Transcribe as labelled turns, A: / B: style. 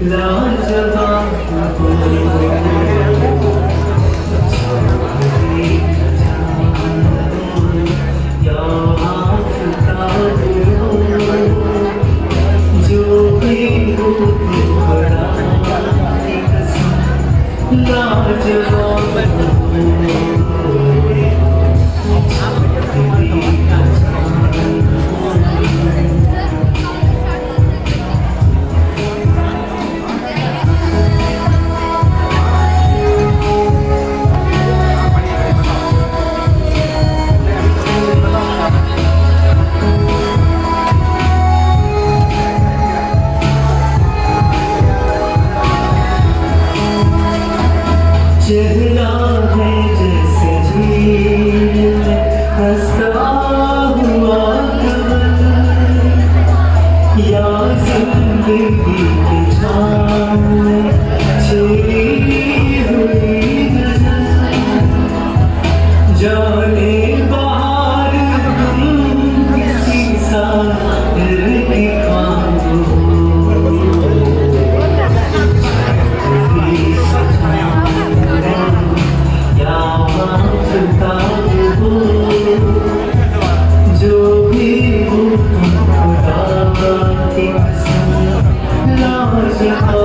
A: लाजवाब हो। चांदनी या आफ़ताब हो, जो भी हो तुम खुदा की कसम लाजवाब हो। चांदनी का चांद हो। चेहरा है जैसे झील में हंसता हुआ कमल, या जिंदगी के जाम में छिड़ी हुई गजल। जाने बाहर तुम किसी साहिल की ख्वाब हो। चांदनी का चांद हो या आफ़ताब हो, जो भी हो तुम खुदा की कसम लाजवाब।